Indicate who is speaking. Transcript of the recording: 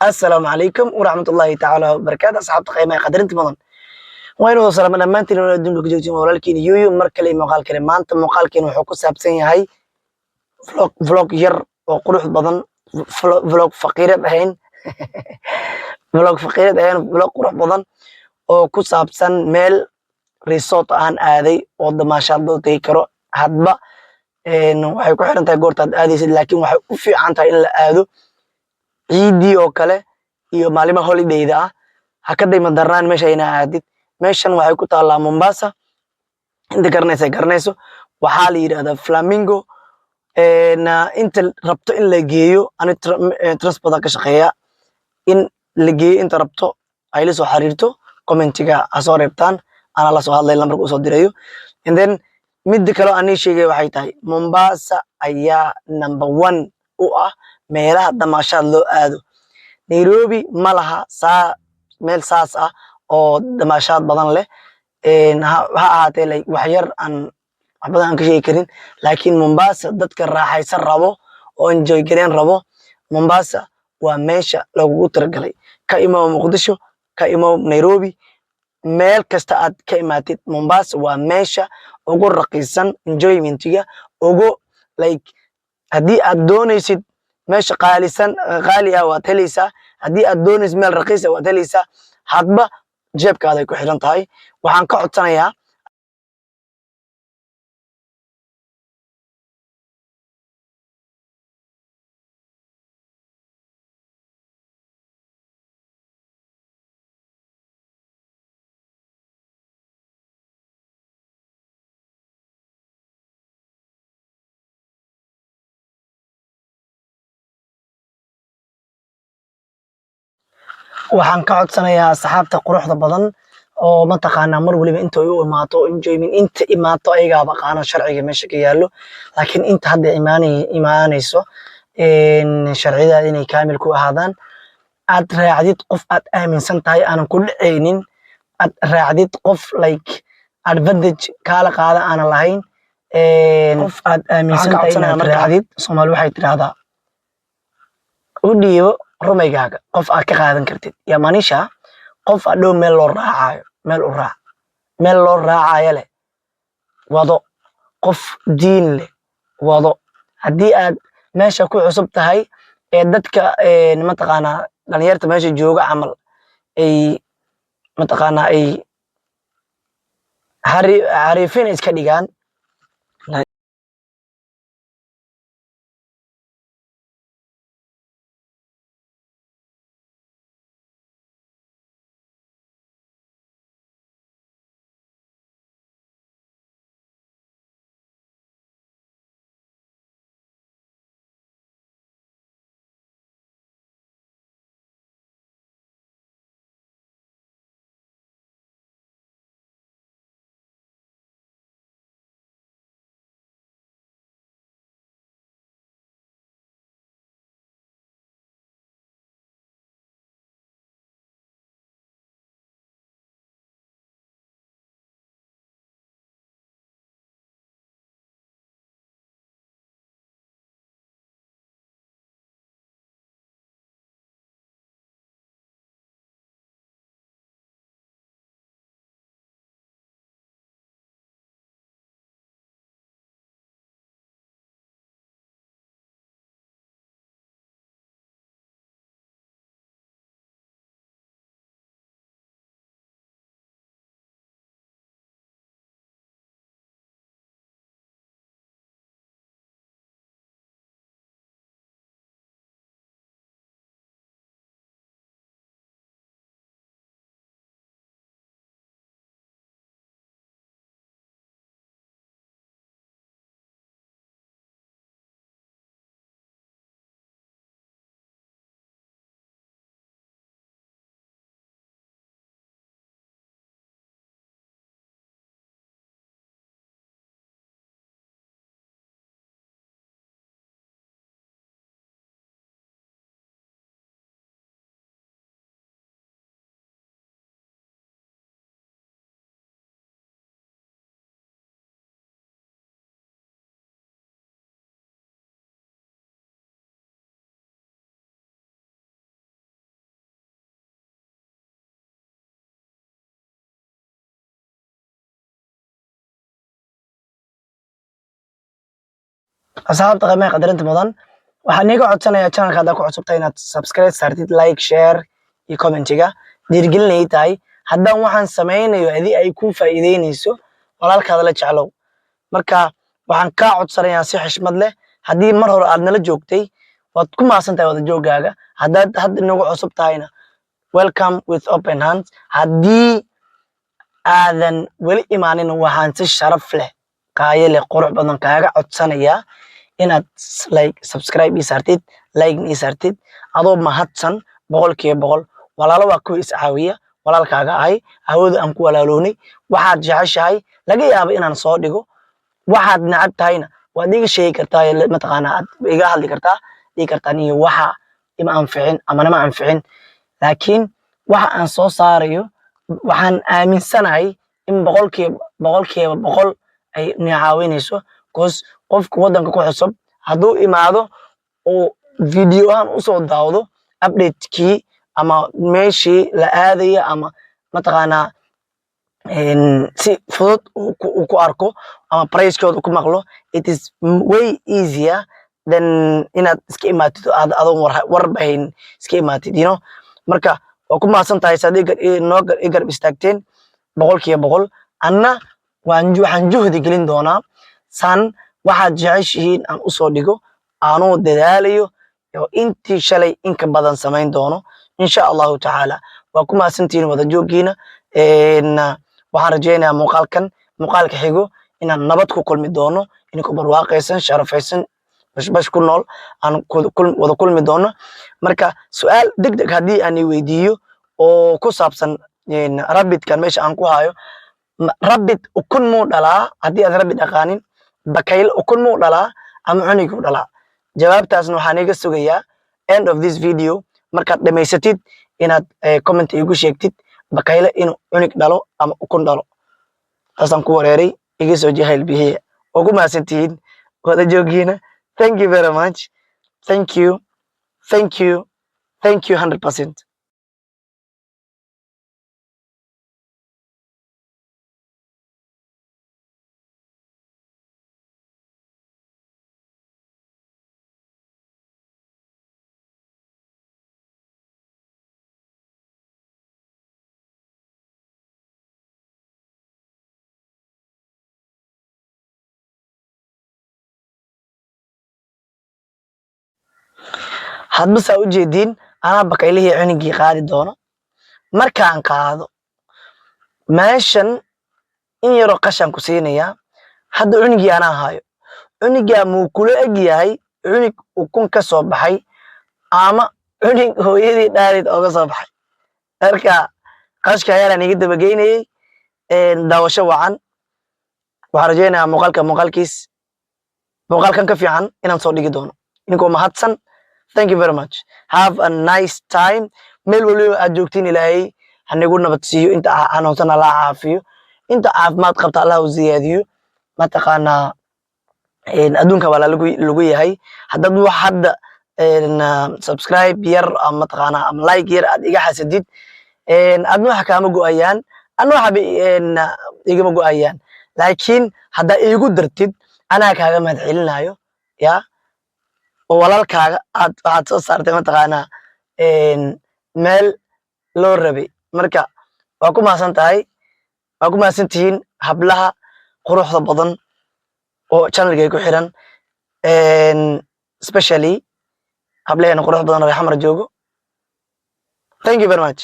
Speaker 1: Assalaamu calaykum waraxmatullaahi tacaala wabarakaatu. Asxaabta qiimaha qadarinta mudan, waa inuu salaamo dhammaantiin oo adduunka ku joogtiin. Walaalkiin Yuyu mar kale iyo muuqaal kale. Maanta muuqaalkeen wuxuu ku saabsan yahay vlog yar oo qurux badan, vlog faqiirad ahayn, vlog faqiirad ahayn, vlog qurux badan oo ku saabsan meel resort aan aaday oo damaashaad loo tegi karo. Hadba waxay ku xiran tahay goortaad aadaysid, laakiin waxay u fiican tahay in la aado ciidii oo kale iyo maalima holidayda ah. Ha ka dayma darnaan meesha ina aadid. Meeshan waxay ku taallaa Mombasa. Inta garanaysa garanayso. Waxaa la yidhahdaa Flamingo. Inta rabto in la geeyo, ani transport ka shaqeeya, in la geeyo inta rabto ay la soo xiriirto, commentiga ha soo reebtaan, anaa la soo hadlay, lambarka usoo dirayo. And then midda kale oo anii sheegay waxay tahay Mombasa ayaa number one u ah meelaha damaashaad loo aado. Nairobi ma laha saa meel saas ah oo damaashaad badan leh. Ha ahaatee, like wax yar aan wax badan aan ka sheegi karin, laakiin Mombasa dadka raaxaysan rabo oo enjoy gareen rabo, Mombasa waa meesha lagugu talagalay. Ka imow Muqdisho, ka imow Nairobi, meel kasta aad ka imaatid, Mombasa waa meesha ugu raqiisan enjoymentiga ugu. Like haddii aad doonaysid meesha qaalisan, qaali ah waad helaysaa. Haddii aad doonaysid meel raqiis ah waad helaysaa. Hadba jeebkaada ay ku xiran tahay. Waxaan ka codsanayaa Waxaan ka codsanayaa asxaabta quruxda badan oo mataqaanaa mar waliba inta ay u imaato enjoyment, inta imaato ayagaaba qaana sharciga meesha ka yaallo, laakiin inta hadda imaanayso, sharciyada inay kaamil ku ahaadaan, aad raacdid qof aad aaminsan tahay, aanan ku dhacaynin, aad raacdid qof like advantage kaala qaada aanan lahayn, qof aad aaminsan
Speaker 2: Waxaan ka
Speaker 1: tahay
Speaker 2: codsanayaa
Speaker 1: inaad
Speaker 2: marka-
Speaker 1: raacdid. Soomaali waxay tidhaahdaa, u dhiibo rumaygaaga qof aad ka qaadan kartid. Yaa maanisha qof adhow meel loo raacayo, meel u raac, meel loo raacayo leh wado, qof diin leh wado. Haddii aad meesha ku cusub tahay ee dadka mataqaanaa dhalinyarta meesha jooga camal ay mataqaanaa ay xariifin iska dhigaan. Asxaabta qiimaha qadarinta mudan, waxaan iiga codsanayaa channelka haddaa ku cusubtahay inaad subscribe saartid, like, share iyo commentiga. Dhiirigelinay tahay haddaan waxaan samaynayo adi ay ku faa'iideynayso, walaalkaada la jeclow. Marka waxaan kaa codsanayaa si xishmad leh, haddii mar hore aad nala joogtay, waad ku mahadsan tahay wada joogaaga. Haddaad hadda inagu cusub tahayna, welcome with open hands. Haddii aadan weli imaanin, waxaan si sharaf leh, qaayo leh, qurux badan kaaga codsanayaa inaad like, subscribe ii saartid, like ii saartid, adoo mahadsan 100%. Walaalo waa kuwa iscaawiya. Walaalkaaga ahay, hawada aan ku walaaloonay. Waxaad jeceshahay laga yaabo inaan soo dhigo, waxaad necab tahayna waad iga sheegi kartaa, mataqaanaa, aad iga hadli kartaa, dhihi kartaa niyo waxa ima anficin ama nama anficin. Laakiin waxa aan soo saarayo waxaan aaminsanahay in 100% ay ni caawinayso, because qofka waddanka ku cusub hadduu imaado oo video ahaan usoo daawdo update-kii ama meeshii la aadaya ama mataqaanaa si fudud uu ku arko ama price-kooda ku maqlo, it is way easier than inaad iska imaatid oo aad adoon warba hayn iska imaatid. Marka waa ku mahadsan tahay saad noo i garab istaagteen 100%. Anna waxaan juhdi gelin doonaa san waxaad jeceshihiin aan usoo dhigo, aanuu dadaalayo oo intii shalay inka badan samayn doono, insha Allahu tacaala. Waa ku mahadsantihiin wada jooggiina. Waxaan rajaynayaa muuqaalkan muuqaalka xigo inaan nabad ku kulmi doono, idinkoo barwaaqaysan, sharafaysan, bashbash ku nool aan wada kulmi doono. Marka su-aal deg deg haddii aan i weydiiyo oo ku saabsan rabbitkan meesha aan ku hayo, rabbit ukun muu dhalaa? Haddii aad rabbit aqaanin, bakayl ukun muu dhalaa ama cuniguu dhalaa? Jawaabtaasna waxaan iga sugayaa end of this video. Markaad dhamaysatid inaad comment igu sheegtid bakayle inuu cunug dhalo ama ukun dhalo. Taasaan ku wareeray, iga soo jahayl bixiya. Waa ku mahadsantihiin wada joogiina. Thank you very much. Thank you, thank you, thank you 100%. Hadba saa u jeediin, anaa bakaylihii cunugii qaadi doono. Markaan qaado meeshan in yaroo qashan ku siinayaa. Hadda cunugii anaa hayo. Cunugaa muu kula eg yahay cunug ukun ka soo baxay ama cunug hooyadii dhaalid ooga soo baxay? Marka qashka ayaan iga dabageynayey. Daawasho wacan. Waxaan rajaynayaa muuqaalka muuqaalkiis muuqaalkan ka fiican inaan soo dhigi doono, idinkoo mahadsan. Thank you very much. Have a nice time. Meel waliba aad joogtiin, Ilaahay hanigu nabad siiyo. Inta xanuunsan Allah caafiyo, inta caafimaad qabta Allah u ziyaadiyo. Mataqaanaa, adduunka waa lagu yahay. Haddaad wax hadda subscribe yar ama mataqaanaa ama like yar aad iga xasadid, adna waxa kaama go'ayaan, adna waxaba igama go'ayaan. Laakiin haddaa iigu dartid, anaa kaaga mahad celinayo ya oo walaalkaaga aad waxaad soo saartay mataqaanaa meel loo rabay. Marka waa ku mahadsan tahay, waa ku mahadsan tihiin hablaha quruxda badan oo channelkay ku xiran, especially hablaheena qurux badan oo Xamar joogo. Thank you very much.